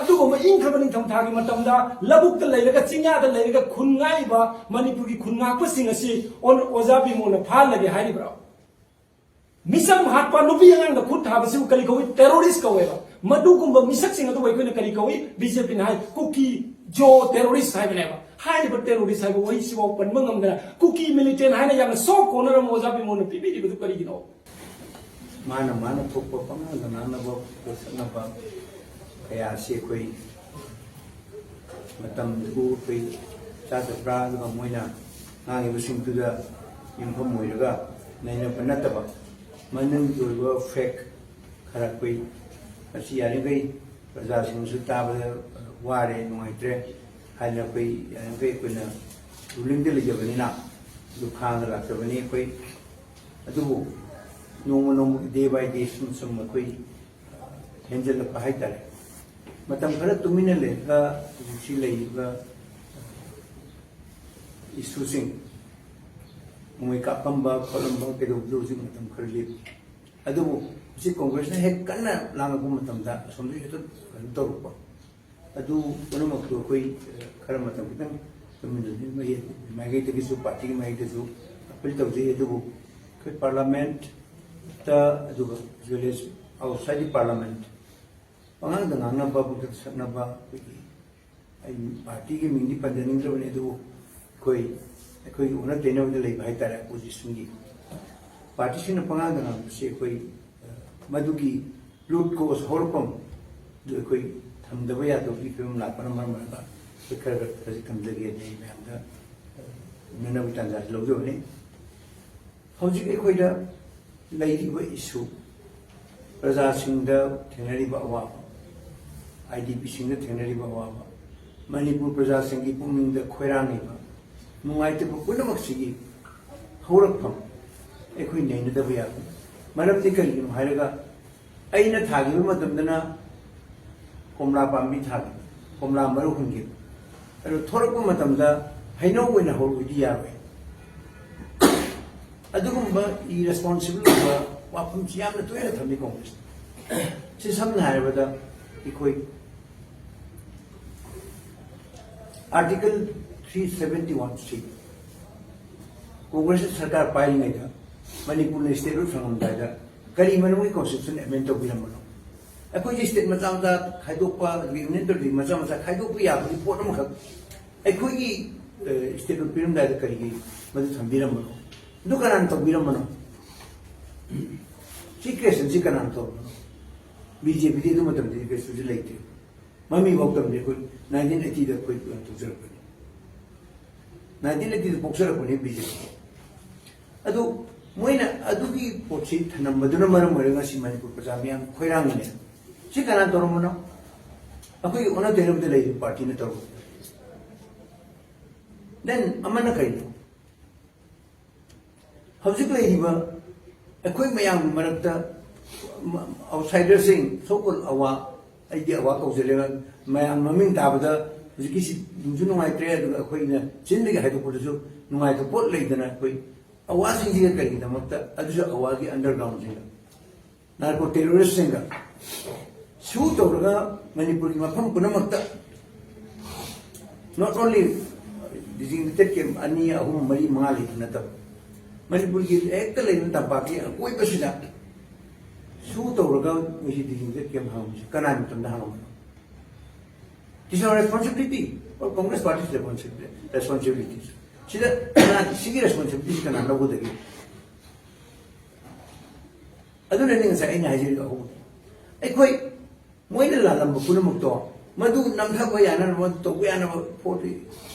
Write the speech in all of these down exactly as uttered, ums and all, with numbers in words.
ꯑꯗꯨꯒꯨꯝꯕ ꯏꯪꯈ꯭ꯔꯕ ꯅꯤꯡꯊꯝꯊꯥꯒꯤ ꯃꯇꯝꯗ ꯂꯧꯕꯨꯛꯇ ꯂꯩꯔꯒ, ꯆꯤꯡꯌꯥꯗ ꯂꯩꯔꯒ ꯈꯨꯟ ꯉꯥꯛꯏꯕ ꯃꯅꯤꯄꯨꯔꯒꯤ ꯈꯨꯟ ꯉꯥꯛꯄꯁꯤꯡ ꯑꯁꯤ ꯑꯣ-, ꯑꯣꯖꯥ ꯕꯤꯃꯣꯜꯅ ꯐꯥꯍꯜꯂꯒꯦ ꯍꯥꯏꯔꯤꯕ꯭ꯔꯣ? ꯃꯤꯆꯝ ꯍꯥꯠꯄ, ꯅꯨꯄꯤ ꯑꯉꯥꯡꯗ ꯈꯨꯠ ꯊꯥꯕꯁꯤꯕꯨ ꯀꯔꯤ ꯀꯧꯏ? ꯇꯦꯔꯣꯔꯤꯁ ꯀꯧꯋꯦꯕ꯫ ꯃꯗꯨꯒꯨꯝꯕ ꯃꯤꯁꯛꯁꯤꯡ ꯑꯗꯨꯕꯨ ꯑꯩꯈꯣꯏꯅ ꯀꯔꯤ ꯀꯧꯏ? ꯕꯤ ꯖꯦ ꯄꯤꯅ ꯍꯥꯏ, ꯀꯨꯀꯤ ꯖꯣ ꯇꯦꯔꯣꯔꯤꯁ ꯍꯥꯏꯕꯅꯦꯕ꯫ ꯍꯥꯏꯔꯤꯕ ꯇꯦꯔꯣꯔꯤꯁ ꯍꯥꯏꯕ ꯋꯥꯍꯩꯁꯤꯐꯥꯎ ꯄꯟꯕ ꯉꯝꯗꯅ ꯀꯨꯀꯤ ꯃꯤꯂꯤꯇꯦꯟ ꯍꯥꯏꯅ ꯌꯥꯝꯅ ꯁꯣꯛ ꯀꯣꯟꯅꯔꯝꯕ ꯑꯣꯖꯥ ꯕꯤꯃꯣꯜꯅ ꯄꯤꯕꯤꯔꯤꯕꯗꯨ ꯀꯔꯤꯒꯤꯅꯣ? ꯃꯥꯅ ꯃꯥꯅ ꯊꯣꯛꯄ ꯄꯪꯉꯥꯡꯗ ꯉꯥꯡꯅꯕ, ꯄꯣꯠꯁꯛꯅꯕ ꯀꯌꯥ ꯑꯁꯤ ꯑꯩꯈꯣꯏ ꯃꯇꯝꯗꯨꯕꯨ ꯑꯩꯈꯣꯏ ꯆꯥꯗꯕ꯭ꯔꯥ? ꯑꯗꯨꯒ ꯃꯣꯏꯅ ꯉꯥꯡꯉꯤꯕꯁꯤꯡꯗꯨꯗ ꯌꯨꯝꯐꯝ ꯑꯣꯏꯔꯒ ꯅꯩꯅꯕ ꯅꯠꯇꯕ, ꯃꯅꯨꯡꯒꯤ ꯑꯣꯏꯕ ꯐꯦꯛ ꯈꯔ ꯑꯩꯈꯣꯏ ꯃꯁꯤ ꯌꯥꯔꯤꯈꯩ ꯄ꯭ꯔꯖꯥꯁꯤꯡꯅꯁꯨ ꯇꯥꯕꯗ ꯋꯥꯔꯦ, ꯅꯨꯡꯉꯥꯏꯇ꯭ꯔꯦ ꯍꯥꯏꯅ ꯑꯩꯈꯣꯏ ꯌꯥꯔꯤꯈꯩ ꯑꯩꯈꯣꯏꯅ ꯔꯨꯂꯤꯡꯗ ꯂꯩꯖꯕꯅꯤꯅ ꯑꯗꯨ ꯈꯥꯡꯉꯒ ꯂꯥꯛꯆꯕꯅꯤ ꯑꯩꯈꯣꯏ꯫ ꯑꯗꯨꯕꯨ ꯅꯣꯡꯃ ꯅꯣꯡꯃꯒꯤ, day by day, ꯁꯨꯝ ꯁꯨꯝ ꯑꯩꯈꯣꯏ ꯍꯦꯟꯖꯜꯂꯛꯄ ꯍꯥꯏꯇꯥꯔꯦ꯫ ꯃꯇꯝ ꯈꯔ ꯇꯨꯃꯤꯟꯅ ꯂꯩꯔꯒ ꯍꯧꯖꯤꯛꯁꯤ ꯂꯩꯔꯤꯕ ꯏꯁꯨꯁꯤꯡ, ꯅꯣꯡꯃꯩ ꯀꯥꯞꯄꯝꯕ ꯈꯣꯠꯂꯝꯕ ꯀꯩꯗꯧꯕꯗꯣ ꯍꯧꯖꯤꯛ ꯃꯇꯝ ꯈꯔ ꯂꯦꯞꯄꯤ꯫ ꯑꯗꯨꯕꯨ ꯍꯧꯖꯤꯛ ꯀꯣꯡꯒ꯭ꯔꯦꯁꯅ ꯍꯦꯛ ꯀꯟꯅ ꯂꯥꯡꯉꯛꯄ ꯃꯇꯝꯗ ꯑꯁꯣꯝꯗꯒꯤ ꯍꯦꯛꯇ ꯀꯩꯅꯣ ꯇꯧꯔꯛꯄ꯫ ꯑꯗꯨ ꯄꯨꯝꯅꯃꯛꯇꯨ ꯑꯩꯈꯣꯏ, ꯑ, ꯈꯔ ꯃꯇꯝ ꯈꯤꯇꯪ ꯇꯨꯃꯤꯟꯅ ꯂꯩ-, ꯃꯥꯏꯀꯩꯗꯒꯤꯁꯨ, ꯄꯥꯔꯇꯤꯒꯤ ꯃꯥꯏꯀꯩꯗꯁꯨ ꯑꯄꯤꯜ ꯇꯧꯖꯩ꯫ ꯑꯗꯨꯕꯨ ꯑꯩꯈꯣꯏ ꯄꯥꯔꯂꯥꯃꯦꯟꯠꯇ, ꯑꯗꯨꯒ as well as outside the parliament, ꯄꯉꯥꯡꯗ ꯉꯥꯡꯅꯕ, ꯄꯪꯁꯛ ꯁꯛꯅꯕ, ꯑꯩꯈꯣꯏꯒꯤ, ꯑꯩ ꯄꯥꯔꯇꯤꯒꯤ ꯃꯤꯡꯗꯤ ꯄꯟꯖꯅꯤꯡꯗ꯭ꯔꯕꯅꯤ, ꯑꯗꯨꯕꯨ ꯑꯩꯈꯣꯏ, ꯑꯩꯈꯣꯏꯒꯤ ꯑꯣꯟꯅ ꯇꯩꯅꯕꯗ ꯂꯩꯕ ꯍꯥꯏꯇꯥꯔꯦ, ꯑꯣꯄꯣꯖꯤꯁꯟꯒꯤ ꯄꯥꯔꯇꯤꯁꯤꯡꯅ ꯄꯉꯥꯡꯗ ꯉꯥꯡꯕꯁꯤ ꯑꯩꯈꯣꯏ, ꯑ, ꯃꯗꯨꯒꯤ root cause, ꯍꯧꯔꯛꯐꯝ ꯑꯗꯨ ꯑꯩꯈꯣꯏ ꯊꯝꯗꯕ ꯌꯥꯗꯕꯒꯤ ꯐꯤꯕꯝ ꯂꯥꯛꯄꯅ ꯃꯔꯝ ꯑꯣꯏꯔꯒ ꯑꯩꯈꯣꯏ ꯈꯔ ꯈꯔ ꯈꯖꯤꯛ ꯊꯝꯖꯒꯦ, ꯑꯩ ꯃꯌꯥꯝꯗ, ꯑ, ꯎꯅꯅꯕꯒꯤ ꯇꯥꯟꯖꯥꯁꯤ ꯂꯧꯖꯕꯅꯤ꯫ ꯍꯧꯖꯤꯛ ꯑꯩꯈꯣꯏꯗ ꯂꯩꯔꯤꯕ ꯏꯁꯨ, ꯄ꯭ꯔꯖꯥꯁꯤꯡꯗ ꯊꯦꯡꯅꯔꯤꯕ ꯑꯋꯥꯕ, ꯑꯥꯏ ꯗꯤ ꯄꯤꯁꯤꯡꯗ ꯊꯦꯡꯅꯔꯤꯕ ꯑꯋꯥꯕ, ꯃꯅꯤꯄꯨꯔ ꯄ꯭ꯔꯖꯥꯁꯤꯡꯒꯤ ꯄꯨꯛꯅꯤꯡꯗ ꯈꯣꯏꯔꯥꯡꯂꯤꯕ ꯅꯨꯡꯉꯥꯏꯇꯕ ꯄꯨꯝꯅꯃꯛꯁꯤꯒꯤ ꯍꯧꯔꯛꯐꯝ ꯑꯩꯈꯣꯏ ꯅꯩꯅꯗꯕ ꯌꯥꯗꯦ꯫ ꯃꯔꯝꯗꯤ ꯀꯔꯤꯒꯤꯅꯣ ꯍꯥꯏꯔꯒ, ꯑꯩꯅ ꯊꯥꯈꯤꯕ ꯃꯇꯝꯗꯅ ꯀꯣꯝꯂꯥ ꯄꯥꯝꯕꯤ ꯊꯥꯈꯤꯕ, ꯀꯣꯝꯂꯥ ꯃꯔꯨ ꯍꯨꯟꯈꯤꯕ, ꯑꯗꯨ ꯊꯣꯔꯛꯄ ꯃꯇꯝꯗ ꯍꯩꯅꯧ ꯑꯣꯏꯅ ꯍꯧꯔꯛꯑꯣꯏꯗꯤ ꯌꯥꯔꯣꯏ꯫ ꯑꯗꯨꯒꯨꯝꯕ irresponsible ꯑꯣꯏꯕ ꯋꯥꯐꯝꯁꯤ ꯌꯥꯝꯅ ꯇꯣꯏꯅ ꯊꯝꯃꯤ ꯀꯣꯡꯒ꯭ꯔꯦꯁꯅ꯫ ꯁꯤ ꯁꯝꯅ ꯍꯥꯏꯔꯕꯗ, ꯑꯩꯈꯣꯏ Article three seventy one C, Congress ꯁꯔꯀꯥꯔ ꯄꯥꯏꯔꯤꯉꯩꯗ ꯃꯅꯤꯄꯨꯔꯅ state root ꯐꯪꯉꯝꯗꯥꯏꯗ ꯀꯔꯤ ꯃꯔꯝꯒꯤ constitution amend ꯇꯧꯕꯤꯔꯝꯕꯅꯣ? ꯑꯩꯈꯣꯏꯒꯤ state ꯃꯆꯥ ꯃꯆꯥ ꯈꯥꯏꯗꯣꯛꯄ, ꯑꯗꯒꯤ union territory ꯃꯆꯥ ꯃꯆꯥ ꯈꯥꯏꯗꯣꯛꯄ ꯌꯥꯕꯒꯤ ꯄꯣꯠ ꯑꯃꯈꯛ ꯑꯩꯈꯣꯏꯒꯤ state root ꯄꯤꯔꯝꯗꯥꯏꯗ ꯀꯔꯤꯒꯤ ꯃꯗꯨ ꯊꯝꯕꯤꯔꯝꯕꯅꯣ? ꯑꯗꯨ ꯀꯅꯥꯅ ꯇꯧꯕꯤꯔꯝꯕꯅꯣ? ꯁꯤ questionꯁꯤ ꯀꯅꯥꯅ ꯇꯧꯔꯝꯕꯅꯣ? ꯕꯤ ꯖꯦ ꯄꯤꯗꯤ ꯑꯗꯨ ꯃꯇꯝꯗꯗꯤ ꯀꯩꯁꯨꯁꯨ ꯂꯩꯇꯦ꯫ ꯃꯃꯤꯡꯐꯥꯎ ꯇꯝꯗꯦ ꯑꯩꯈꯣꯏ꯫ Nineteen eightyꯗ ꯑꯩꯈꯣꯏ ꯀꯩꯅꯣ ꯇꯧꯖꯔꯛꯄꯅꯤ꯫ Nineteen eightyꯗ ꯄꯣꯛꯆꯔꯛꯄꯅꯤ ꯕꯤ ꯖꯦ ꯄꯤ꯫ ꯑꯗꯨ ꯃꯣꯏꯅ ꯑꯗꯨꯒꯤ ꯄꯣꯠꯁꯤ ꯊꯅꯝꯕꯗꯨꯅ ꯃꯔꯝ ꯑꯣꯏꯔꯒ ꯉꯁꯤ ꯃꯅꯤꯄꯨꯔ ꯄ꯭ꯔꯖꯥ ꯃꯤꯌꯥꯝ ꯈꯣꯏꯔꯥꯡꯉꯤꯅꯦ꯫ ꯁꯤ ꯀꯅꯥꯅ ꯇꯧꯔꯝꯕꯅꯣ? ꯑꯩꯈꯣꯏꯒꯤ ꯑꯣꯟꯅ ꯇꯩꯅꯕꯗ ꯂꯩꯔꯤꯕ partyꯅ ꯇꯧꯔꯝꯕꯅꯤ꯫ Then ꯑꯃꯅ ꯀꯩꯅꯣ? ꯍꯧꯖꯤꯛ ꯂꯩꯔꯤꯕ ꯑꯩꯈꯣꯏ ꯃꯌꯥꯝꯒꯤ ꯃꯔꯛꯇ outsiderꯁꯤꯡ, so called ꯑꯋꯥ, ꯑꯩꯗꯤ ꯑꯋꯥ ꯀꯧꯖꯔꯦ, ꯃꯌꯥꯝ ꯃꯃꯤꯡ ꯇꯥꯕꯗ ꯍꯧꯖꯤꯛꯀꯤꯁꯤ ꯅꯨꯡꯁꯨ ꯅꯨꯡꯉꯥꯏꯇ꯭ꯔꯦ, ꯑꯗꯨꯒ ꯑꯩꯈꯣꯏꯅ ꯆꯤꯟꯗꯒꯤ ꯍꯥꯏꯗꯣꯛꯄꯗꯁꯨ ꯅꯨꯡꯉꯥꯏꯇꯕ ꯄꯣꯠ ꯂꯩꯗꯅ, ꯑꯩꯈꯣꯏ ꯑꯋꯥꯁꯤꯡꯁꯤꯒ ꯀꯔꯤꯒꯤꯗꯃꯛꯇ, ꯑꯗꯨꯁꯨ ꯑꯋꯥꯒꯤ undergroundꯁꯤꯡꯗ, narco terroristꯁꯤꯡꯒ sue ꯇꯧꯔꯒ ꯃꯅꯤꯄꯨꯔꯒꯤ ꯃꯐꯝ ꯄꯨꯝꯅꯃꯛꯇ, not only designated camp ꯑꯅꯤ, ꯑꯍꯨꯝ, ꯃꯔꯤ, ꯃꯉꯥ ꯂꯩꯕ ꯅꯠꯇꯕ, ꯃꯅꯤꯄꯨꯔꯒꯤ ꯍꯦꯛꯇ ꯂꯩꯕ ꯇꯝꯄꯥꯛꯀꯤ ꯑꯀꯣꯏꯕꯁꯤꯗ sue ꯇꯧꯔꯒ ꯃꯣꯏꯁꯤ designated camp ꯍꯥꯡꯕꯁꯤ ꯀꯅꯥꯒꯤ ꯃꯇꯝꯗ ꯍꯥꯡꯉꯝꯕꯅꯣ? It is our responsibility or Congress party's responsibility, responsibilities. ꯁꯤꯗ ꯀꯅꯥ, ꯁꯤꯒꯤ responsibilityꯁꯤ ꯀꯅꯥ ꯂꯧꯒꯗꯒꯦ? ꯑꯗꯨꯅꯅꯤ ꯉꯁꯥꯏ ꯑꯩꯅ ꯍꯥꯏꯖꯔꯤꯗꯣ ꯑꯍꯧꯕꯗ꯫ ꯑꯩꯈꯣꯏ, ꯃꯣꯏꯅ ꯂꯥꯜꯂꯝꯕ ꯄꯨꯝꯅꯃꯛꯇꯣ ꯃꯗꯨ ꯅꯝꯊꯕ ꯌꯥꯅꯅꯕ, ꯃꯗꯨ ꯇꯧꯕ ꯌꯥꯅꯕ ꯄꯣꯠꯇꯨ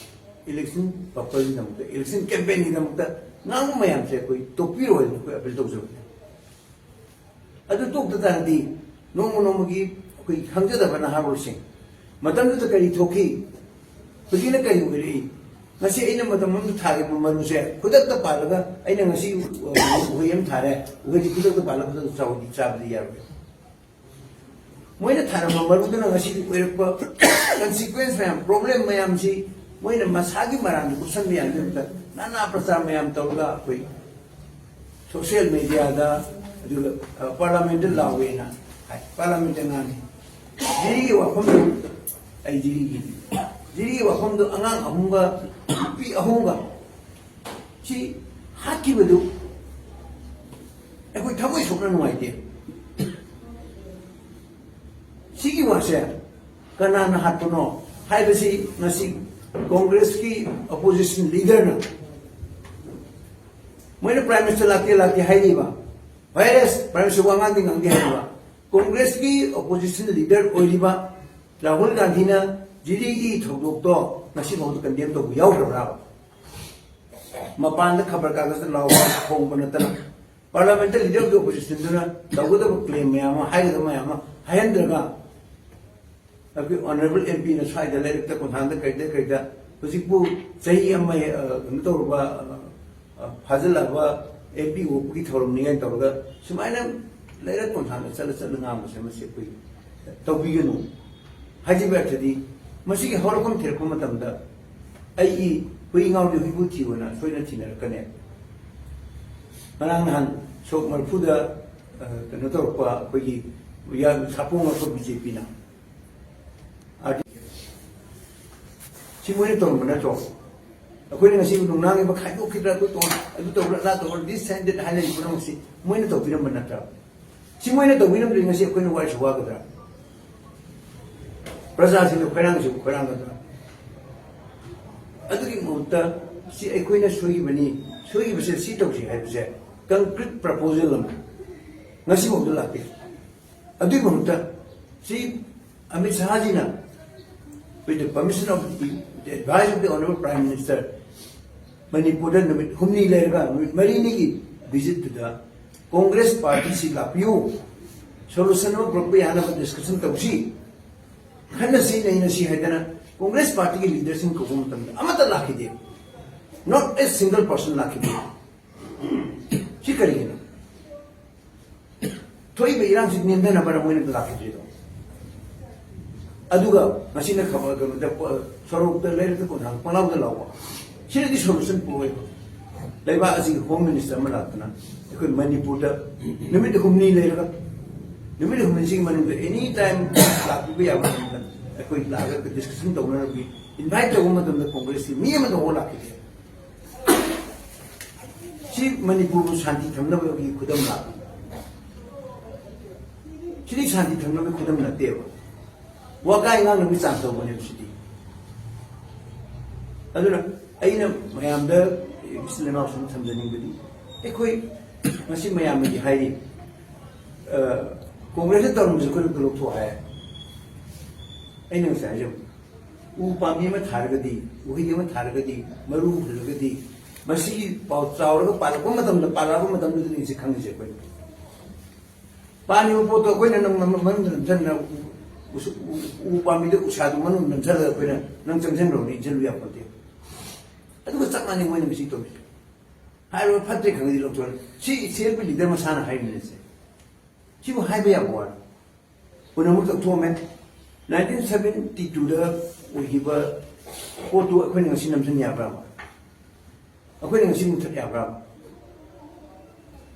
election purposeꯀꯤꯗꯃꯛꯇ, election campaignꯒꯤꯗꯃꯛꯇ ꯉꯥꯡꯕ ꯃꯌꯥꯝꯁꯦ ꯑꯩꯈꯣꯏ ꯇꯣꯛꯄꯤꯔꯣ ꯍꯥꯏꯅ ꯑꯩꯈꯣꯏ appeal ꯇꯧꯖꯕꯅꯤ꯫ ꯑꯗꯨ ꯇꯣꯛꯇ ꯇꯥꯔꯗꯤ ꯅꯣꯡꯃ ꯅꯣꯡꯃꯒꯤ ꯑꯩꯈꯣꯏ ꯈꯪꯖꯗꯕ ꯅꯍꯥꯔꯣꯜꯁꯤꯡ, ꯃꯇꯝꯗꯨꯗ ꯀꯔꯤ ꯊꯣꯛꯈꯤ, ꯍꯧꯖꯤꯛꯅ ꯀꯔꯤ ꯑꯣꯏꯔꯛꯏ? ꯉꯁꯤ ꯑꯩꯅ ꯃꯇꯝ ꯑꯃꯗ ꯊꯥꯈꯤꯕ ꯃꯔꯨꯁꯦ ꯈꯨꯗꯛꯇ ꯄꯥꯜꯂꯒ ꯑꯩꯅ ꯉꯁꯤ, ꯑ, ꯎꯍꯩ ꯑꯃ ꯊꯥꯔꯦ, ꯎꯍꯩꯁꯤ ꯈꯨꯗꯛꯇ ꯄꯥꯜꯂꯒ ꯈꯨꯗꯛꯇ ꯆꯥꯎꯗꯤ ꯆꯥꯕꯗꯤ ꯌꯥꯔꯣꯏ꯫ ꯃꯣꯏꯅ ꯊꯥꯔꯝꯕ ꯃꯔꯨꯗꯨꯅ ꯉꯁꯤꯗꯤ ꯑꯣꯏꯔꯛꯄ consequence ꯃꯌꯥꯝ, problem ꯃꯌꯥꯝꯁꯤ ꯃꯣꯏꯅ ꯃꯁꯥꯒꯤ ꯃꯔꯥꯟꯗ ꯀꯨꯞꯁꯟꯕ ꯌꯥꯅꯕꯒꯤꯗꯃꯛꯇ ꯅꯥꯅꯥ ꯄ꯭ꯔꯆꯥꯔ ꯃꯌꯥꯝ ꯇꯧꯔꯒ ꯑꯩꯈꯣꯏ social mediaꯗ, ꯑꯗꯨꯒ, ꯑ, parliamentꯇ ꯂꯥꯎꯋꯦꯅ ꯍꯥꯏ, parliamentꯇ ꯉꯥꯡꯉꯤ꯫ ꯖꯤꯔꯤꯒꯤ ꯋꯥꯐꯝꯗꯨ ꯑꯩ ꯖꯤꯔꯤꯒꯤꯅꯤ꯫ ꯖꯤꯔꯤꯒꯤ ꯋꯥꯐꯝꯗꯨ ꯑꯉꯥꯡ ꯑꯍꯨꯝꯒ ꯅꯨꯄꯤ ꯑꯍꯨꯝꯒ ꯁꯤ ꯍꯥꯠꯈꯤꯕꯗꯨ ꯑꯩꯈꯣꯏ ꯊꯃꯣꯏ ꯁꯣꯛꯅ ꯅꯨꯡꯉꯥꯏꯇꯦ꯫ ꯁꯤꯒꯤ ꯋꯥꯁꯦ ꯀꯅꯥꯅ ꯍꯥꯠꯄꯅꯣ ꯍꯥꯏꯕꯁꯤ ꯉꯁꯤ ꯀꯣꯡꯒ꯭ꯔꯦꯁꯀꯤ ꯑꯣꯄꯣꯖꯤꯁꯟ ꯂꯤꯗꯔꯅ ꯃꯣꯏꯅ ꯄ꯭ꯔꯥꯏꯝ ꯃꯤꯅꯤꯁꯇꯔ ꯂꯥꯛꯇꯦ ꯂꯥꯛꯇꯦ ꯍꯥꯏꯔꯤꯕ, ꯋꯥꯏꯔꯦꯁ ꯄ꯭ꯔꯥꯏꯝ ꯃꯤꯅꯤꯁꯇꯔ ꯋꯥ ꯉꯥꯡꯗꯤ ꯉꯥꯡꯗꯦ ꯍꯥꯏꯔꯤꯕ, ꯀꯣꯡꯒ꯭ꯔꯦꯁꯀꯤ ꯑꯣꯄꯣꯖꯤꯁꯟ ꯂꯤꯗꯔ ꯑꯣꯏꯔꯤꯕ ꯔꯥꯍꯨꯜ ꯒꯥꯟꯙꯤꯅ ꯖꯤꯔꯤꯒꯤ ꯊꯧꯗꯣꯛꯇꯣ ꯉꯁꯤ ꯐꯥꯎꯗ ꯀꯟꯗꯦꯝ ꯇꯧꯕ ꯌꯥꯎꯈ꯭ꯔꯕ꯭ꯔꯥꯕ? ꯃꯄꯥꯟꯗ ꯈꯕꯔ ꯀꯥꯒꯖꯇ ꯂꯥꯎꯕ ꯈꯣꯡꯕ ꯅꯠꯇꯅ ꯄꯥꯔꯂꯥꯃꯦꯟꯇ ꯂꯤꯗꯔ ꯑꯣꯐ ꯗꯤ ꯑꯣꯄꯣꯖꯤꯁꯟꯗꯨꯅ ꯇꯧꯒꯗꯕ ꯀ꯭ꯂꯦꯝ ꯃꯌꯥꯝ ꯑꯃ, ꯍꯥꯏꯒꯗꯕ ꯃꯌꯥꯝ ꯑꯃ ꯍꯥꯏꯍꯟꯗ꯭ꯔꯒ ꯑꯩꯈꯣꯏ ꯑꯣꯅꯔꯦꯕꯜ ꯑꯦꯝ ꯄꯤꯅ ꯁ꯭ꯋꯥꯏꯗ ꯂꯩꯔꯛꯇ ꯀꯣꯟꯊꯥꯡꯗ ꯀꯩꯗ ꯀꯩꯗ ꯍꯧꯖꯤꯛꯄꯨ ꯆꯍꯤ ꯑꯃ, ꯑ, ꯀꯩꯅꯣ ꯇꯧꯔꯨꯕ, ꯑ, ꯑ, ꯐꯥꯖꯤꯜꯂꯛꯑꯕ ꯑꯦꯝ ꯄꯤ ꯑꯣꯛꯄꯒꯤ ꯊꯧꯔꯝꯅꯤ ꯀꯥꯏꯅ ꯇꯧꯔꯒ ꯁꯨꯃꯥꯏꯅ ꯂꯩꯔꯛ ꯀꯣꯟꯊꯥꯡꯗ ꯆꯠꯂ ꯆꯠꯂ ꯉꯥꯡꯕꯁꯦ ꯃꯁꯤ ꯑꯩꯈꯣꯏ ꯇꯧꯕꯤꯒꯅꯨ꯫ ꯍꯥꯏꯖꯕ ꯑꯔꯊꯗꯤ ꯃꯁꯤꯒꯤ ꯍꯧꯔꯛꯐꯝ ꯊꯤꯔꯛꯄ ꯃꯇꯝꯗ ꯑꯩꯒꯤ ꯍꯨꯏ ꯉꯥꯎꯔꯗꯤ ꯍꯨꯏꯕꯨ ꯊꯤꯌꯣꯅ ꯁꯣꯏꯗꯅ ꯊꯤꯅꯔꯛꯀꯅꯤ꯫ ꯉꯔꯥꯡ ꯅꯍꯥꯟ ꯁꯣꯛ ꯃꯔꯐꯨꯗ, ꯑ, ꯀꯩꯅꯣ ꯇꯧꯔꯛꯄ ꯑꯩꯈꯣꯏꯒꯤ ꯌꯥ-, ꯁꯥꯄꯣꯡ ꯉꯛꯄ ꯕꯤ ꯖꯦ ꯄꯤꯅ꯫ ꯑꯗꯨ-, ꯁꯤ ꯃꯣꯏꯅ ꯇꯧꯔꯝꯕ ꯅꯠꯇ꯭ꯔꯣ? ꯑꯩꯈꯣꯏꯅ ꯉꯁꯤ ꯅꯨꯡꯅꯥꯡ ꯑꯃ ꯈꯥꯏꯗꯣꯛꯈꯤꯗ꯭ꯔꯥ, ꯑꯗꯨ ꯇꯧ-, ꯑꯗꯨ ꯇꯧꯕ꯭ꯔꯥ, ꯑꯗꯥ ꯇꯧꯕ꯭ꯔꯥ, this and that ꯍꯥꯏꯅꯔꯤꯕ ꯄꯨꯝꯅꯃꯛꯁꯤ ꯃꯣꯏꯅ ꯇꯧꯕꯤꯔꯝꯕ ꯅꯠꯇ꯭ꯔꯥ? ꯁꯤ ꯃꯣꯏꯅ ꯇꯧꯕꯤꯔꯝꯗ꯭ꯔꯗꯤ ꯉꯁꯤ ꯑꯩꯈꯣꯏꯅ ꯋꯥꯔꯤꯁꯨ ꯋꯥꯒꯗ꯭ꯔꯥ? ꯄ꯭ꯔꯖꯥꯁꯤꯡꯅ ꯈꯣꯏꯔꯥꯡꯁꯨ ꯈꯣꯏꯔꯥꯡꯒꯗ꯭ꯔꯥ? ꯑꯗꯨꯒꯤ ꯃꯍꯨꯠꯇ ꯁꯤ ꯑꯩꯈꯣꯏꯅ ꯁꯣꯏꯈꯤꯕꯅꯤ, ꯁꯣꯏꯈꯤꯕꯁꯦ ꯁꯤ ꯇꯧꯁꯤ ꯍꯥꯏꯕꯁꯦ concrete proposal ꯑꯃ ꯉꯁꯤꯐꯥꯎꯗ ꯂꯥꯛꯇꯦ꯫ ꯑꯗꯨꯒꯤ ꯃꯍꯨꯠꯇ ꯁꯤ Amit ꯁꯍꯥꯖꯤꯅ, with the permission of the, the advice of the Honorable Prime Minister, ꯃꯅꯤꯄꯨꯔꯗ ꯅꯨꯃꯤꯠ ꯍꯨꯝꯅꯤ ꯂꯩꯔꯒ, ꯅꯨꯃꯤꯠ ꯃꯔꯤꯅꯤꯒꯤ ꯚꯤꯖꯤꯠꯇꯨꯗ ꯀꯣꯡꯒ꯭ꯔꯦꯁ ꯄꯥꯔꯇꯤꯁꯤ ꯂꯥꯛꯄꯤꯌꯨ, ꯁꯣꯂꯨꯁꯟ ꯑꯃ ꯄꯨꯔꯛꯄ ꯌꯥꯅꯕ ꯗꯤꯁꯀꯁꯟ ꯇꯧꯁꯤ, ꯈꯟꯅꯁꯤ ꯅꯩꯅꯁꯤ ꯍꯥꯏꯗꯅ ꯀꯣꯡꯒ꯭ꯔꯦꯁ ꯄꯥꯔꯇꯤꯒꯤ ꯂꯤꯗꯔꯁꯤꯡ ꯀꯧꯕ ꯃꯇꯝꯗ ꯑꯃꯠꯇ ꯂꯥꯛꯈꯤꯗꯦ꯫ Not a single person ꯂꯥꯛꯈꯤꯗꯦ꯫ ꯁꯤ ꯀꯔꯤꯒꯤꯅꯣ? ꯊꯣꯛꯏꯕ ꯏꯔꯥꯡꯁꯤ ꯅꯦꯝꯊꯅꯕꯅ ꯃꯣꯏꯅ ꯂꯥꯛꯈꯤꯗ꯭ꯔꯤꯗꯣ꯫ ꯑꯗꯨꯒ ꯉꯁꯤꯅ ꯈꯕꯔ ꯀꯩꯅꯣꯗ ꯄ-, ꯁꯣꯔꯣꯛꯇ ꯂꯩꯔꯛꯇ ꯀꯣꯟꯊꯥꯡ ꯄꯪꯂꯥꯎꯗ ꯂꯥꯎꯕ꯫ ꯁꯤꯅꯗꯤ ꯁꯣꯂꯨꯁꯟ ꯄꯨꯔꯣꯏꯕ꯫ ꯂꯩꯕꯥꯛ ꯑꯁꯤꯒꯤ ꯍꯣꯝ ꯃꯤꯅꯤꯁꯇꯔ ꯑꯃ ꯂꯥꯛꯇꯅ ꯑꯩꯈꯣꯏ ꯃꯅꯤꯄꯨꯔꯗ ꯅꯨꯃꯤꯠ ꯍꯨꯝꯅꯤ ꯂꯩꯔꯒ, ꯅꯨꯃꯤꯠ ꯍꯨꯝꯅꯤꯁꯤꯒꯤ ꯃꯅꯨꯡꯗ ꯑꯦꯅꯤ ꯇꯥꯏꯝ ꯂꯥꯛꯄꯤꯕ ꯌꯥꯕ ꯃꯇꯝꯗ ꯑꯩꯈꯣꯏ ꯂꯥꯛꯑꯒ ꯗꯤꯁꯀꯁꯟ ꯇꯧꯅꯅꯕꯒꯤ ꯏꯟꯚꯥꯏꯠ ꯇꯧꯕ ꯃꯇꯝꯗ ꯀꯣꯡꯒ꯭ꯔꯦꯁꯀꯤ ꯃꯤ ꯑꯃꯗ ꯍꯣ ꯂꯥꯛꯈꯤꯗꯦ꯫ ꯁꯤ ꯃꯅꯤꯄꯨꯔꯕꯨ ꯁꯥꯟꯇꯤ ꯊꯝꯅꯕꯒꯤ ꯈꯨꯗꯝ ꯂꯥꯛꯄ, ꯁꯤꯗꯤ ꯁꯥꯟꯇꯤ ꯊꯝꯅꯕꯒꯤ ꯈꯨꯗꯝ ꯅꯠꯇꯦꯕ꯫ ꯋꯥꯀꯥꯏ ꯉꯥꯡꯅꯕꯒꯤ ꯆꯥꯡ ꯇꯧꯕꯅꯦꯕ ꯁꯤꯗꯤ꯫ ꯑꯗꯨꯅ ꯑꯩꯅ ꯃꯌꯥꯝꯗ ꯏꯆꯤꯜ ꯏꯅꯥꯎꯁꯤꯡ ꯊꯝꯖꯅꯤꯡꯕꯗꯤ, ꯑꯩꯈꯣꯏ ꯉꯁꯤ ꯃꯌꯥꯝꯅꯗꯤ ꯍꯥꯏꯔꯤ, ꯑ, ꯀꯣꯡꯒ꯭ꯔꯦꯁꯅ ꯇꯧꯔꯝꯕꯁꯦ ꯑꯩꯈꯣꯏꯅ ꯂꯧꯊꯣꯛ ꯍꯥꯏ꯫ ꯑꯩꯅ ꯉꯁꯥꯏ ꯍꯥꯏꯖꯕꯗꯣ, ꯎ ꯄꯥꯝꯕꯤ ꯑꯃ ꯊꯥꯔꯒꯗꯤ, ꯎꯍꯩ ꯑꯃ ꯊꯥꯔꯒꯗꯤ, ꯃꯔꯨ ꯍꯨꯜꯂꯒꯗꯤ, ꯃꯁꯤꯒꯤ ꯄꯥꯎ ꯆꯥꯎꯔꯒ ꯄꯥꯜꯂꯛꯄ ꯃꯇꯝꯗ, ꯄꯥꯜꯂꯛꯄ ꯃꯇꯝꯗꯨꯗꯅꯤ ꯁꯤ ꯈꯪꯉꯤꯁꯦ ꯑꯩꯈꯣꯏꯅ꯫ ꯄꯥꯜꯂꯤꯕ ꯄꯣꯠꯇꯣ ꯑꯩꯈꯣꯏꯅ ꯅꯪ ꯃꯅꯨꯡꯗ ꯅꯝꯁꯤꯟꯅ ꯎ-, ꯎ-, ꯎ ꯄꯥꯝꯕꯤꯗ ꯎꯁꯥꯗꯨ ꯃꯅꯨꯡꯗ ꯅꯝꯁꯤꯜꯂꯒ ꯑꯩꯈꯣꯏꯅ ꯅꯪ ꯆꯪꯁꯤꯟꯈ꯭ꯔꯕꯅꯤ, ꯏꯟꯁꯤꯜꯂꯨ ꯌꯥꯄꯣꯟꯇꯦ꯫ ꯑꯗꯨꯒ ꯆꯞ ꯃꯥꯟꯅꯩ ꯃꯣꯏꯅ ꯉꯁꯤ ꯇꯧꯔꯤꯁꯦ꯫ ꯍꯥꯏꯔꯤꯕ ꯐꯠꯇ꯭ꯔꯦ ꯈꯪꯉꯗꯤ ꯂꯧꯊꯣꯛꯑꯅꯤ꯫ ꯁꯤ ꯁꯤ ꯑꯦꯜ ꯄꯤ ꯂꯤꯗꯔ ꯃꯁꯥꯅ ꯍꯥꯏꯔꯤꯕꯅꯦ ꯁꯦ꯫ ꯁꯤꯕꯨ ꯍꯥꯏꯕ ꯌꯥꯕ ꯋꯥꯔꯣ? ꯄꯨꯝꯅꯃꯛ ꯇꯧꯊꯣꯛꯑꯝꯃꯦ꯫ ꯅꯥꯏꯟꯇꯤꯟ ꯁꯚꯦꯟꯇꯤ ꯇꯨꯗ ꯑꯣꯏꯈꯤꯕ ꯄꯣꯠꯇꯨ ꯑꯩꯈꯣꯏꯅ ꯉꯁꯤ ꯅꯝꯁꯤꯟ ꯌꯥꯕ꯭ꯔꯥꯕ? ꯑꯩꯈꯣꯏꯅ ꯉꯁꯤ ꯃꯨꯊꯠ ꯌꯥꯕ꯭ꯔꯥꯕ?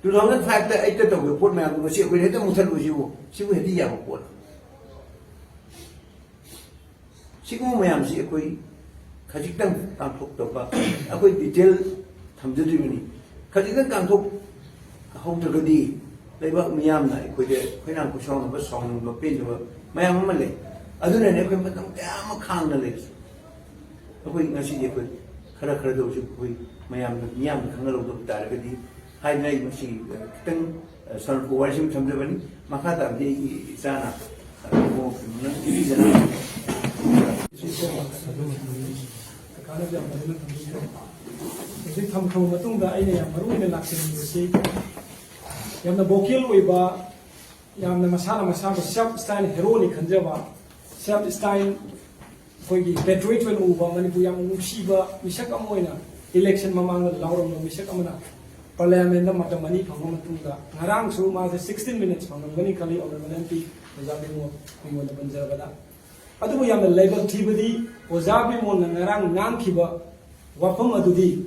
ꯇꯨ ꯊꯥꯎꯖꯟ ꯐꯥꯏꯚꯇ ꯑꯩꯠꯇ ꯇꯧꯈꯤꯕ ꯄꯣꯠ ꯃꯌꯥꯝꯗꯨ ꯉꯁꯤ ꯑꯩꯈꯣꯏꯅ ꯍꯦꯛꯇ ꯃꯨꯊꯠꯂꯨꯁꯤꯕꯨ? ꯁꯤꯕꯨ ꯍꯦꯛꯇ ꯌꯥꯕ ꯄꯣꯠꯂꯣ? ꯁꯤꯒꯨꯝꯕ ꯃꯌꯥꯝꯁꯤ ꯑꯩꯈꯣꯏ ꯈꯖꯤꯛꯇꯪ ꯀꯥꯡꯊꯣꯛꯇꯕ, ꯑꯩꯈꯣꯏ ꯗꯤꯇꯦꯜ ꯊꯝꯖꯗ꯭ꯔꯤꯕꯅꯤ꯫ ꯈꯖꯤꯛꯇꯪ ꯀꯥꯡꯊꯣꯛꯍꯧꯗ꯭ꯔꯒꯗꯤ ꯂꯩꯕꯥꯛ ꯃꯤꯌꯥꯝꯅ ꯑꯩꯈꯣꯏꯗ ꯈꯣꯏꯔꯥꯡ ꯈꯣꯏꯁꯥꯎꯅꯕ, ꯁꯥꯎꯅꯤꯡꯕ, ꯄꯦꯟꯗꯕ ꯃꯌꯥꯝ ꯑꯃ ꯂꯩ꯫ ꯑꯗꯨꯅꯅꯦ ꯑꯩꯈꯣꯏ ꯃꯇꯝ ꯀꯌꯥ ꯑꯃ ꯈꯥꯡꯅ ꯂꯩꯔꯁꯨ, ꯑꯩꯈꯣꯏ ꯉꯁꯤꯗꯤ ꯑꯩꯈꯣꯏ ꯈꯔ ꯈꯔꯗ ꯑꯣꯏꯔꯁꯨ ꯑꯩꯈꯣꯏ ꯃꯌꯥꯝꯅ, ꯃꯤꯌꯥꯝꯅ ꯈꯪꯍꯜꯍꯧꯗꯕ ꯇꯥꯔꯒꯗꯤ ꯍꯥꯏꯅ ꯑꯩ ꯃꯁꯤ, ꯑ, ꯈꯤꯇꯪ, ꯑ, ꯁꯣꯔꯣꯛꯀꯤ ꯋꯥꯔꯤꯁꯤꯃ ꯊꯝꯖꯕꯅꯤ꯫ ꯃꯈꯥ ꯇꯥꯕꯗꯤ ꯑꯩꯒꯤ ꯏꯆꯥꯅ, ꯑ, ꯑꯃꯨꯛ ꯅꯪ ꯏꯕꯤꯗꯅ꯫ ꯀꯀꯥꯅꯁꯨ ꯌꯥꯝ ꯐꯖꯅ ꯊꯝꯕꯤꯈ꯭ꯔꯦ꯫ ꯍꯧꯖꯤꯛ ꯊꯝꯈ꯭ꯔꯕ ꯃꯇꯨꯡꯗ ꯑꯩꯅ ꯌꯥꯝ ꯃꯔꯨ ꯑꯣꯏꯅ ꯂꯥꯛꯆꯅꯤꯡꯕꯁꯤ, ꯌꯥꯝꯅ ꯚꯣꯀꯦꯜ ꯑꯣꯏꯕ, ꯌꯥꯝꯅ ꯃꯁꯥꯅ ꯃꯁꯥꯕꯨ ꯁꯦꯜꯐ ꯁ꯭ꯇꯥꯏꯜ ꯍꯦꯔꯣꯅꯤ ꯈꯟꯖꯕ, ꯁꯦꯜꯐ ꯁ꯭ꯇꯥꯏꯜ ꯑꯩꯈꯣꯏꯒꯤ ꯄꯦꯇ꯭ꯔꯣꯏꯠ ꯑꯣꯏꯅ ꯎꯕ, ꯃꯅꯤꯄꯨꯔ ꯌꯥꯝꯅ ꯅꯨꯡꯁꯤꯕ ꯃꯤꯁꯛ ꯑꯃ ꯑꯣꯏꯅ ꯏꯂꯦꯛꯁꯟ ꯃꯃꯥꯡꯗ ꯂꯥꯎꯔꯝꯕ ꯃꯤꯁꯛ ꯑꯃꯅ ꯄꯥꯔꯂꯤꯌꯥꯃꯦꯟꯗ ꯃꯇꯝ ꯑꯅꯤ ꯐꯪꯕ ꯃꯇꯨꯡꯗ, ꯉꯔꯥꯡꯁꯨ ꯃꯥꯁꯦ ꯁꯤꯛꯁꯇꯤꯟ ꯃꯤꯅꯤꯠꯁ ꯐꯪꯂꯝꯒꯅꯤ ꯈꯜꯂꯤ, ꯑꯣꯅꯔꯦꯕꯜ ꯑꯦꯝ ꯄꯤ ꯑꯣꯖꯥ ꯕꯤꯃꯣꯜ ꯑꯩꯉꯣꯟꯗ ꯄꯟꯖꯔꯕꯗ꯫ ꯑꯗꯨꯕꯨ ꯌꯥꯝꯅ ꯂꯥꯏꯕꯛ ꯊꯤꯕꯗꯤ, ꯑꯣꯖꯥ ꯕꯤꯃꯣꯜꯅ ꯉꯔꯥꯡ ꯉꯥꯡꯈꯤꯕ ꯋꯥꯐꯝ ꯑꯗꯨꯗꯤ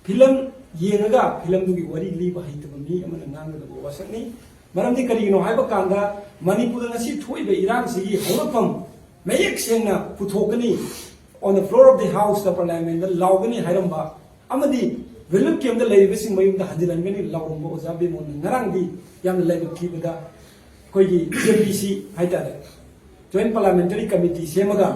ꯐꯤꯂꯝ ꯌꯦꯡꯉꯒ ꯐꯤꯂꯝꯗꯨꯒꯤ ꯋꯥꯔꯤ ꯂꯤꯕ ꯍꯩꯇꯕ ꯃꯤ ꯑꯃꯅ ꯉꯥꯡꯒꯗꯕ ꯋꯥꯁꯛꯅꯤ꯫ ꯃꯔꯝꯗꯤ ꯀꯔꯤꯒꯤꯅꯣ ꯍꯥꯏꯕ ꯀꯥꯟꯗ, ꯃꯅꯤꯄꯨꯔꯗ ꯉꯁꯤ ꯊꯣꯛꯏꯕ ꯏꯔꯥꯡꯁꯤꯒꯤ ꯍꯧꯔꯛꯐꯝ ꯃꯌꯦꯛ ꯁꯦꯡꯅ ꯄꯨꯊꯣꯛꯀꯅꯤ, on the floor of the House, the Parliament ꯗ ꯂꯥꯎꯒꯅꯤ ꯍꯥꯏꯔꯝꯕ ꯑꯃꯗꯤ relief camp ꯇ ꯂꯩꯔꯤꯕꯁꯤꯡ ꯃꯌꯨꯝꯗ ꯍꯟꯖꯤꯜꯍꯟꯒꯅꯤ ꯂꯥꯎꯔꯝꯕ ꯑꯣꯖꯥ ꯕꯤꯃꯣꯜꯅ ꯉꯔꯥꯡꯗꯤ ꯌꯥꯝꯅ ꯂꯥꯏꯕꯛ ꯊꯤꯕꯗ ꯑꯩꯈꯣꯏꯒꯤ J P C ꯍꯥꯏꯇꯥꯔꯦ, Joint Parliamentary Committee ꯁꯦꯝꯃꯒ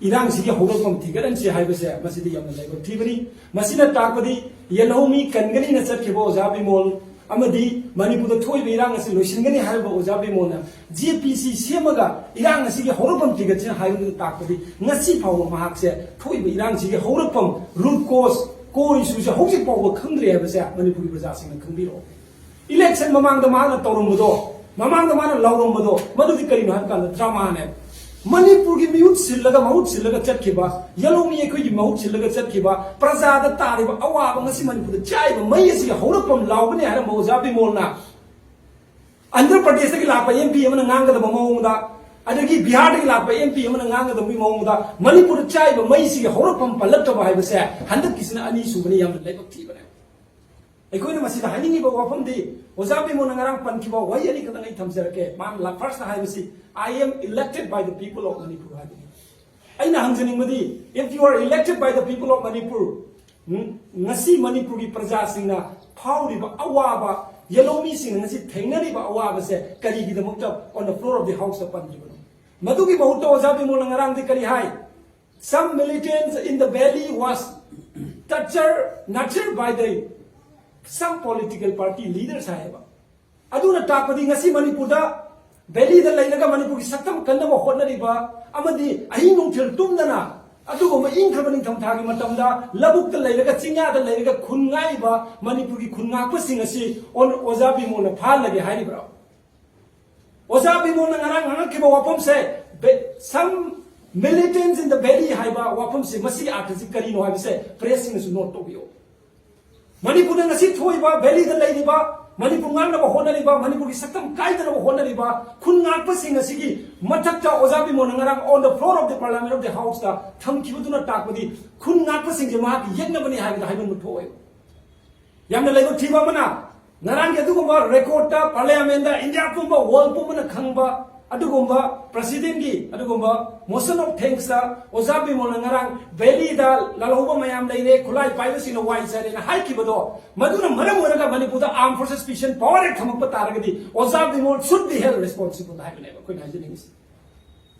ꯏꯔꯥꯡꯁꯤꯒꯤ ꯍꯧꯔꯛꯐꯝ ꯊꯤꯒꯠꯍꯟꯁꯤ ꯍꯥꯏꯕꯁꯦ ꯃꯁꯤꯗꯤ ꯌꯥꯝꯅ ꯂꯥꯏꯕꯛ ꯊꯤꯕꯅꯤ꯫ ꯃꯁꯤꯅ ꯇꯥꯛꯄꯗꯤ ꯌꯦꯜꯍꯧꯃꯤ ꯀꯟꯒꯅꯤꯅ ꯆꯠꯈꯤꯕ ꯑꯣꯖꯥ ꯕꯤꯃꯣꯜ ꯑꯃꯗꯤ ꯃꯅꯤꯄꯨꯔꯗ ꯊꯣꯛꯏꯕ ꯏꯔꯥꯡ ꯑꯁꯤ ꯂꯣꯏꯁꯤꯟꯒꯅꯤ ꯍꯥꯏꯔꯤꯕ ꯑꯣꯖꯥ ꯕꯤꯃꯣꯜꯅ J P C ꯁꯦꯝꯃꯒ ꯏꯔꯥꯡ ꯑꯁꯤꯒꯤ ꯍꯧꯔꯛꯐꯝ ꯊꯤꯒꯠꯁꯤ ꯍꯥꯏꯕꯗꯨ ꯇꯥꯛꯄꯗꯤ ꯉꯁꯤ ꯐꯥꯎꯕ ꯃꯍꯥꯛꯁꯦ ꯊꯣꯛꯏꯕ ꯏꯔꯥꯡꯁꯤꯒꯤ ꯍꯧꯔꯛꯐꯝ, root cause, core issue ꯁꯦ ꯍꯧꯖꯤꯛ ꯐꯥꯎꯕ ꯈꯪꯗ꯭ꯔꯤ ꯍꯥꯏꯕꯁꯦ ꯃꯅꯤꯄꯨꯔꯒꯤ ꯄ꯭ꯔꯖꯥꯁꯤꯡꯅ ꯈꯪꯕꯤꯔꯛꯑꯣ꯫ Election ꯃꯃꯥꯡꯗ ꯃꯥꯅ ꯇꯧꯔꯝꯕꯗꯣ, ꯃꯃꯥꯡꯗ ꯃꯥꯅ ꯂꯥꯎꯔꯝꯕꯗꯣ, ꯃꯗꯨꯗꯤ ꯀꯔꯤꯅꯣ ꯍꯥꯏꯕ ꯀꯥꯟꯗ drama ꯅꯦ꯫ ꯃꯅꯤꯄꯨꯔꯒꯤ ꯃꯤꯍꯨꯠ ꯁꯤꯜꯂꯒ, ꯃꯍꯨꯠ ꯁꯤꯜꯂꯒ ꯆꯠꯈꯤꯕ, ꯌꯦꯜꯍꯧꯃꯤ ꯑꯩꯈꯣꯏꯒꯤ ꯃꯍꯨꯠ ꯁꯤꯜꯂꯒ ꯆꯠꯈꯤꯕ, ꯄ꯭ꯔꯖꯥꯗ ꯇꯥꯔꯤꯕ ꯑꯋꯥꯕ, ꯉꯁꯤ ꯃꯅꯤꯄꯨꯔꯗ ꯆꯥꯛꯏꯕ ꯃꯩ ꯑꯁꯤꯒꯤ ꯍꯧꯔꯛꯐꯝ ꯂꯥꯎꯒꯅꯤ ꯍꯥꯏꯔꯝꯕ ꯑꯣꯖꯥ ꯕꯤꯃꯣꯜꯅ ꯑꯟꯙ꯭ꯔ ꯄ꯭ꯔꯗꯦꯁꯇꯒꯤ ꯂꯥꯛꯄ M P ꯑꯃꯅ ꯉꯥꯡꯒꯗꯕ ꯃꯑꯣꯡꯗ, ꯑꯗꯒꯤ ꯕꯤꯍꯥꯔꯗꯒꯤ ꯂꯥꯛꯄ M P ꯑꯃꯅ ꯉꯥꯡꯒꯗꯕꯒꯤ ꯃꯑꯣꯡꯗ ꯃꯅꯤꯄꯨꯔꯗ ꯆꯥꯛꯏꯕ ꯃꯩꯁꯤꯒꯤ ꯍꯧꯔꯛꯐꯝ ꯄꯜꯂꯛꯇꯕ ꯍꯥꯏꯕꯁꯦ ꯍꯟꯗꯛꯀꯤꯁꯤꯅ ꯑꯅꯤꯁꯨꯕꯅꯤ, ꯌꯥꯝꯅ ꯂꯥꯏꯕꯛ ꯊꯤꯕꯅꯦ꯫ ꯑꯩꯈꯣꯏꯅ ꯃꯁꯤꯗ ꯍꯥꯏꯅꯤꯡꯉꯤꯕ ꯋꯥꯐꯝꯗꯤ, ꯑꯣꯖꯥ ꯕꯤꯃꯣꯜꯅ ꯉꯔꯥꯡ ꯄꯟꯈꯤꯕ ꯋꯥꯍꯩ ꯑꯅꯤꯈꯛꯇꯪ ꯑꯩ ꯊꯝꯖꯔꯛꯀꯦ꯫ ꯃꯥꯅ first ꯍꯥꯏꯕꯁꯤ, "I am elected by the people of Manipur" ꯍꯥꯏꯕꯅꯤ꯫ ꯑꯩꯅ ꯍꯪꯖꯅꯤꯡꯕꯗꯤ, if you are elected by the people of Manipur, ꯎꯝ, ꯉꯁꯤ ꯃꯅꯤꯄꯨꯔꯒꯤ ꯄ꯭ꯔꯖꯥꯁꯤꯡꯅ ꯐꯥꯎꯔꯤꯕ ꯑꯋꯥꯕ, ꯌꯦꯜꯍꯧꯃꯤꯁꯤꯡꯅ ꯉꯁꯤ ꯊꯦꯡꯅꯔꯤꯕ ꯑꯋꯥꯕꯁꯦ ꯀꯔꯤꯒꯤꯗꯃꯛꯇ on the floor of the House ꯇ ꯄꯟꯈꯤꯕꯅꯣ? ꯃꯗꯨꯒꯤ ꯃꯍꯨꯠꯇ ꯑꯣꯖꯥ ꯕꯤꯃꯣꯜꯅ ꯉꯔꯥꯡꯗꯤ ꯀꯔꯤ ꯍꯥꯏ? "Some militants in the valley was tortured, nurtured by the some political party leaders" ꯍꯥꯏꯌꯦꯕ꯫ ꯑꯗꯨꯅ ꯇꯥꯛꯄꯗꯤ ꯉꯁꯤ ꯃꯅꯤꯄꯨꯔꯗ valley ꯗ ꯂꯩꯔꯒ ꯃꯅꯤꯄꯨꯔꯒꯤ ꯁꯛꯇꯝ ꯀꯟꯅꯕ ꯍꯣꯠꯅꯔꯤꯕ ꯑꯃꯗꯤ ꯑꯍꯤꯡ ꯅꯨꯡꯊꯤꯜ ꯇꯨꯝꯗꯅ ꯑꯗꯨꯒꯨꯝꯕ ꯏꯪꯈ꯭ꯔꯕ ꯅꯤꯡꯊꯝꯊꯥꯒꯤ ꯃꯇꯝꯗ ꯂꯧꯕꯨꯛꯇ ꯂꯩꯔꯒ, ꯆꯤꯡꯌꯥꯗ ꯂꯩꯔꯒ ꯈꯨꯟ ꯉꯥꯛꯏꯕ ꯃꯅꯤꯄꯨꯔꯒꯤ ꯈꯨꯟ ꯉꯥꯛꯄꯁꯤꯡ ꯑꯁꯤ ꯑꯣꯟ-, ꯑꯣꯖꯥ ꯕꯤꯃꯣꯜꯅ ꯐꯥꯍꯜꯂꯒꯦ ꯍꯥꯏꯔꯤꯕ꯭ꯔꯣ? ꯑꯣꯖꯥ ꯕꯤꯃꯣꯜꯅ ꯉꯔꯥꯡ ꯉꯥꯡꯉꯛꯈꯤꯕ ꯋꯥꯐꯝꯁꯦ, be-, "Some militants in the valley" ꯍꯥꯏꯕ ꯋꯥꯐꯝꯁꯦ, ꯃꯁꯤꯒꯤ ꯑꯥꯔꯊꯁꯤ ꯀꯔꯤꯅꯣ ꯍꯥꯏꯕꯁꯦ press ꯁꯤꯡꯅꯁꯨ note ꯇꯧꯕꯤꯌꯨ꯫ ꯃꯅꯤꯄꯨꯔꯗ ꯉꯁꯤ ꯊꯣꯛꯏꯕ, valley ꯗ ꯂꯩꯔꯤꯕ, ꯃꯅꯤꯄꯨꯔ ꯉꯥꯛꯅꯕ ꯍꯣꯠꯅꯔꯤꯕ, ꯃꯅꯤꯄꯨꯔꯒꯤ ꯁꯛꯇꯝ ꯀꯥꯏꯗꯅꯕ ꯍꯣꯠꯅꯔꯤꯕ ꯈꯨꯟ ꯉꯥꯛꯄꯁꯤꯡ ꯑꯁꯤꯒꯤ ꯃꯊꯛꯇ ꯑꯣꯖꯥ ꯕꯤꯃꯣꯜꯅ ꯉꯔꯥꯡ on the floor of the Parliament of the House ꯇ ꯊꯝꯈꯤꯕꯗꯨꯅ ꯇꯥꯛꯄꯗꯤ ꯈꯨꯟ ꯉꯥꯛꯄꯁꯤꯡꯁꯦ ꯃꯍꯥꯛꯀꯤ ꯌꯦꯛꯅꯕꯅꯤ ꯍꯥꯏꯕꯗ ꯍꯥꯏꯃꯟꯕ ꯊꯣꯛꯑꯣꯏꯕ꯫ ꯌꯥꯝꯅ ꯂꯥꯏꯕꯛ ꯊꯤꯕ ꯑꯃꯅ, ꯉꯔꯥꯡꯒꯤ ꯑꯗꯨꯒꯨꯝꯕ record ꯇ, Parliament ꯇ, India ꯄꯨꯝꯕ, world ꯄꯨꯝꯕꯅ ꯈꯪꯕ ꯑꯗꯨꯒꯨꯝꯕ ꯄ꯭ꯔꯁꯤꯗꯦꯟꯒꯤ ꯑꯗꯨꯒꯨꯝꯕ ꯃꯣꯁꯟ ꯑꯣꯐ ꯊꯦꯡꯛꯁꯇ ꯑꯣꯖꯥ ꯕꯤꯃꯣꯜꯅ ꯉꯔꯥꯡ ꯚꯦꯂꯤꯗ ꯂꯥꯜꯍꯧꯕ ꯃꯌꯥꯝ ꯂꯩꯔꯦ, ꯈꯨꯠꯂꯥꯏ ꯄꯥꯏꯕꯁꯤꯡꯅ ꯋꯥꯏ ꯆꯥꯏꯔꯦꯅ ꯍꯥꯏꯈꯤꯕꯗꯣ, ꯃꯗꯨꯅ ꯃꯔꯝ ꯑꯣꯏꯔꯒ ꯃꯅꯤꯄꯨꯔꯗ Armed Forces Special Power Act ꯊꯝꯃꯛꯄ ꯇꯥꯔꯒꯗꯤ ꯑꯣꯖꯥ Bimol should be held responsible ꯍꯥꯏꯕꯅꯦꯕ ꯑꯩꯈꯣꯏꯅ ꯍꯥꯏꯖꯅꯤꯡꯉꯤꯁꯦ꯫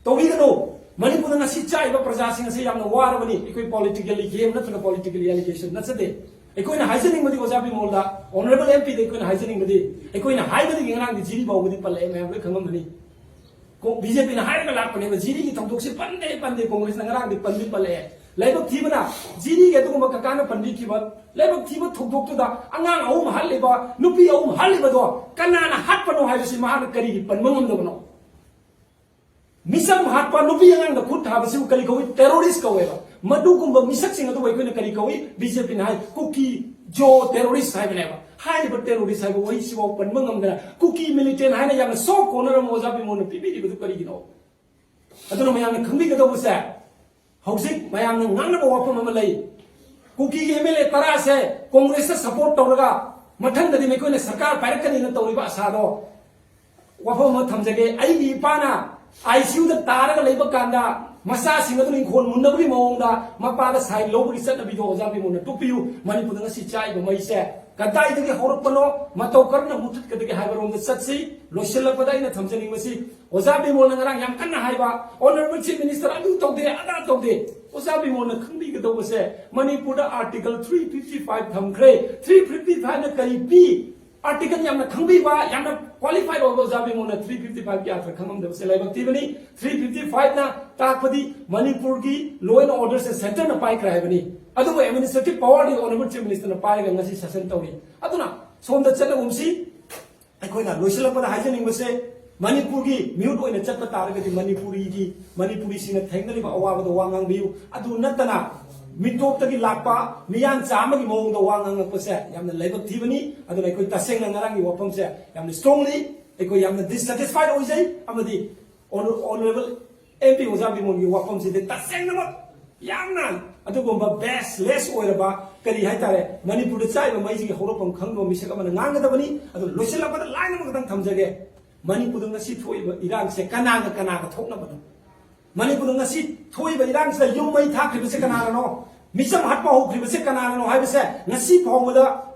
ꯇꯧꯕꯤꯒꯅꯨ꯫ ꯃꯅꯤꯄꯨꯔꯗ ꯉꯁꯤ ꯆꯥꯛꯏꯕ ꯄ꯭ꯔꯖꯥꯁꯤꯡ ꯑꯁꯤ ꯌꯥꯝꯅ ꯋꯥꯔꯕꯅꯤ꯫ ꯑꯩꯈꯣꯏ politically game ꯅꯠꯇ꯭ꯔꯒ politically allegation ꯅꯠꯆꯗꯦ꯫ ꯑꯩꯈꯣꯏꯅ ꯍꯥꯏꯖꯅꯤꯡꯕꯗꯤ ꯑꯣꯖꯥ ꯕꯤꯃꯣꯜꯗ, Honourable M P ꯗ ꯑꯩꯈꯣꯏꯅ ꯍꯥꯏꯖꯅꯤꯡꯕꯗꯤ, ꯑꯩꯈꯣꯏꯅ ꯍꯥꯏꯕꯗꯒꯤ ꯉꯔꯥꯡꯗꯤ ꯖꯤꯔꯤ ꯐꯥꯎꯕꯗꯤ ꯄꯜꯂꯛꯑꯦ, ꯃꯌꯥꯝ ꯂꯣꯏ ꯈꯪꯉꯝꯃꯅꯤ꯫ ꯀꯣ-, BJP ꯅ ꯍꯥꯏꯔꯒ ꯂꯥꯛꯄꯅꯦꯕ, ꯖꯤꯔꯤꯒꯤ ꯊꯧꯗꯣꯛꯁꯤ ꯄꯟꯗꯦ, ꯄꯟꯗꯦ, ꯀꯣꯡꯒ꯭ꯔꯦꯁꯅ ꯉꯔꯥꯡꯗꯤ ꯄꯟꯗꯤ ꯄꯜꯂꯛꯑꯦ꯫ ꯂꯥꯏꯕꯛ ꯊꯤꯕꯅ ꯖꯤꯔꯤꯒꯤ ꯑꯗꯨꯒꯨꯝꯕ ꯀꯀꯥꯅ ꯄꯟꯕꯤꯈꯤꯕ ꯂꯥꯏꯕꯛ ꯊꯤꯕ ꯊꯧꯗꯣꯛꯇꯨꯗ ꯑꯉꯥꯡ ꯑꯍꯨꯝ ꯍꯥꯠꯂꯤꯕ, ꯅꯨꯄꯤ ꯑꯍꯨꯝ ꯍꯥꯠꯂꯤꯕꯗꯣ ꯀꯅꯥꯅ ꯍꯥꯠꯄꯅꯣ ꯍꯥꯏꯕꯁꯤ ꯃꯍꯥꯛꯅ ꯀꯔꯤꯒꯤ ꯄꯟꯕ ꯉꯝꯗꯕꯅꯣ? ꯃꯤꯆꯝ ꯍꯥꯠꯄ, ꯅꯨꯄꯤ ꯑꯉꯥꯡꯗ ꯈꯨꯠ ꯊꯥꯕꯁꯤꯕꯨ ꯀꯔꯤ ꯀꯧꯏ? Terrorist ꯀꯧꯋꯦꯕ꯫ ꯃꯗꯨꯒꯨꯝꯕ ꯃꯤꯁꯛꯁꯤꯡ ꯑꯗꯨꯕꯨ ꯑꯩꯈꯣꯏꯅ ꯀꯔꯤ ꯀꯧꯏ? BJP ꯅ ꯍꯥꯏ ꯀꯨꯀꯤ ꯖꯣ terrorist ꯍꯥꯏꯕꯅꯦꯕ꯫ ꯍꯥꯏꯔꯤꯕ terrorist ꯍꯥꯏꯕ ꯋꯥꯍꯩꯁꯤꯐꯥꯎ ꯄꯟꯕ ꯉꯝꯗꯅ ꯀꯨꯀꯤ militant ꯍꯥꯏꯅ ꯌꯥꯝꯅ soft corner ꯑꯃ ꯑꯣꯖꯥ ꯕꯤꯃꯣꯜꯅ ꯄꯤꯕꯤꯔꯤꯕꯗꯨ ꯀꯔꯤꯒꯤꯅꯣ? ꯑꯗꯨꯅ ꯃꯌꯥꯝꯅ ꯈꯪꯕꯤꯒꯗꯧꯕꯁꯦ, ꯍꯧꯖꯤꯛ ꯃꯌꯥꯝꯅ ꯉꯥꯡꯅꯕ ꯋꯥꯐꯝ ꯑꯃ ꯂꯩ꯫ ꯀꯨꯀꯤꯒꯤ MLA ꯇꯔꯥꯁꯦ ꯀꯣꯡꯒ꯭ꯔꯦꯁꯇ support ꯇꯧꯔꯒ ꯃꯊꯪꯗꯗꯤ ꯃꯈꯣꯏꯅ ꯁꯔꯀꯥꯔ ꯄꯥꯏꯔꯛꯀꯅꯤꯅ ꯇꯧꯔꯤꯕ ꯑꯁꯥꯗꯣ ꯋꯥꯐꯝ ꯑꯃ ꯊꯝꯖꯒꯦ꯫ ꯑꯩꯒꯤ ꯏꯄꯥꯅ ICU ꯗ ꯇꯥꯔꯒ ꯂꯩꯕ ꯀꯥꯟꯗ ꯃꯆꯥꯁꯤꯡ ꯑꯗꯨꯅ ꯏꯪꯈꯣꯜ ꯃꯨꯟꯅꯕꯒꯤ ꯃꯑꯣꯡꯗ ꯃꯄꯥꯗ sign ꯂꯧꯕꯒꯤ ꯆꯠꯅꯕꯤꯗꯣ ꯑꯣꯖꯥ ꯕꯤꯃꯣꯜꯅ ꯇꯨꯞꯄꯤꯌꯨ꯫ ꯃꯅꯤꯄꯨꯔꯗ ꯉꯁꯤ ꯆꯥꯛꯏꯕ ꯃꯩꯁꯦ ꯀꯗꯥꯏꯗꯒꯤ ꯍꯧꯔꯛꯄꯅꯣ, ꯃꯇꯧ ꯀꯔꯝꯅ ꯃꯨꯊꯠꯀꯗꯒꯦ ꯍꯥꯏꯕꯔꯣꯝꯗ ꯆꯠꯁꯤ꯫ ꯂꯣꯏꯁꯤꯜꯂꯛꯄꯗ ꯑꯩꯅ ꯊꯝꯖꯅꯤꯡꯕꯁꯤ, ꯑꯣꯖꯥ ꯕꯤꯃꯣꯜꯅ ꯉꯔꯥꯡ ꯌꯥꯝ ꯀꯟꯅ ꯍꯥꯏꯕ, Honourable Chief Minister ꯑꯗꯨ ꯇꯧꯗꯦ, ꯑꯗꯥ ꯇꯧꯗꯦ꯫ ꯑꯣꯖꯥ ꯕꯤꯃꯣꯜꯅ ꯈꯪꯕꯤꯒꯗꯧꯕꯁꯦ, ꯃꯅꯤꯄꯨꯔꯗ Article three fifty five ꯊꯝꯈ꯭ꯔꯦ꯫ Three fifty five ꯅ ꯀꯔꯤ ꯄꯤ? Article ꯌꯥꯝꯅ ꯈꯪꯕꯤꯕ, ꯌꯥꯝꯅ qualified ꯑꯣꯏꯕ ꯑꯣꯖꯥ ꯕꯤꯃꯣꯜꯅ three fifty five ꯀꯤ ꯑꯥꯔꯊ ꯈꯪꯉꯝꯗꯕꯁꯦ ꯂꯥꯏꯕꯛ ꯊꯤꯕꯅꯤ꯫ Three fifty five ꯅ ꯇꯥꯛꯄꯗꯤ ꯃꯅꯤꯄꯨꯔꯒꯤ law and order say centre ꯅ ꯄꯥꯏꯈ꯭ꯔꯦ ꯍꯥꯏꯕꯅꯤ꯫ ꯑꯗꯨꯕꯨ administrative power ꯗꯤ Honourable Chief Minister ꯅ ꯄꯥꯏꯔꯒ ꯉꯁꯤ session ꯇꯧꯔꯤ꯫ ꯑꯗꯨꯅ ꯁꯣꯝꯗ ꯆꯠꯅꯒꯨꯝꯁꯤ꯫ ꯑꯩꯈꯣꯏꯅ ꯂꯣꯏꯁꯤꯜꯂꯛꯄꯗ ꯍꯥꯏꯖꯅꯤꯡꯕꯁꯦ, ꯃꯅꯤꯄꯨꯔꯒꯤ ꯃꯤꯍꯨꯠ ꯑꯣꯏꯅ ꯆꯠꯄ ꯇꯥꯔꯒꯗꯤ ꯃꯅꯤꯄꯨꯔꯤꯒꯤ, ꯃꯅꯤꯄꯨꯔꯤꯁꯤꯡꯅ ꯊꯦꯡꯅꯔꯤꯕ ꯑꯋꯥꯕꯗꯣ ꯋꯥ ꯉꯥꯡꯕꯤꯌꯨ꯫ ꯑꯗꯨ ꯅꯠꯇꯅ ꯃꯤꯇꯣꯞꯇꯒꯤ ꯂꯥꯛꯄ ꯃꯤꯌꯥꯟꯆꯥ ꯑꯃꯒꯤ ꯃꯑꯣꯡꯗ ꯋꯥ ꯉꯥꯡꯉꯛꯄꯁꯦ ꯌꯥꯝꯅ ꯂꯥꯏꯕꯛ ꯊꯤꯕꯅꯤ꯫ ꯑꯗꯨꯅ ꯑꯩꯈꯣꯏ ꯇꯁꯦꯡꯅ ꯉꯔꯥꯡꯒꯤ ꯋꯥꯐꯝꯁꯦ ꯌꯥꯝꯅ strongly ꯑꯩꯈꯣꯏ ꯌꯥꯝꯅ dissatisfied ꯑꯣꯏꯖꯩ, ꯑꯃꯗꯤ Honor-, Honourable MP ꯑꯣꯖꯥ ꯕꯤꯃꯣꯜꯒꯤ ꯋꯥꯐꯝꯁꯤꯗꯤ ꯇꯁꯦꯡꯅꯃꯛ ꯌꯥꯝꯅ ꯑꯗꯨꯒꯨꯝꯕ baseless ꯑꯣꯏꯔꯕ, ꯀꯔꯤ ꯍꯥꯏꯇꯥꯔꯦ, ꯃꯅꯤꯄꯨꯔꯗ ꯆꯥꯛꯏꯕ ꯃꯩꯁꯤꯒꯤ ꯍꯧꯔꯛꯐꯝ ꯈꯪꯗꯕ ꯃꯤꯁꯛ ꯑꯃꯅ ꯉꯥꯡꯒꯗꯕꯅꯤ꯫ ꯑꯗꯨ ꯂꯣꯏꯁꯤꯜꯂꯛꯄꯗ line ꯑꯃꯈꯛꯇꯪ ꯊꯝꯖꯒꯦ꯫ ꯃꯅꯤꯄꯨꯔꯗ ꯉꯁꯤ ꯊꯣꯛꯏꯕ ꯏꯔꯥꯡꯁꯦ ꯀꯅꯥꯒ ꯀꯅꯥꯒ ꯊꯣꯛꯅꯕꯅꯣ? ꯃꯅꯤꯄꯨꯔꯗ ꯉꯁꯤ ꯊꯣꯛꯏꯕ ꯏꯔꯥꯡꯁꯤꯗ ꯌꯨꯝ ꯃꯩ ꯊꯥꯈ꯭ꯔꯤꯕꯁꯦ ꯀꯅꯥꯅꯅꯣ? ꯃꯤꯆꯝ ꯍꯥꯠꯄ ꯍꯧꯈ꯭ꯔꯤꯕꯁꯦ ꯀꯅꯥꯅꯅꯣ ꯍꯥꯏꯕꯁꯦ ꯉꯁꯤ ꯐꯥꯎꯕꯗ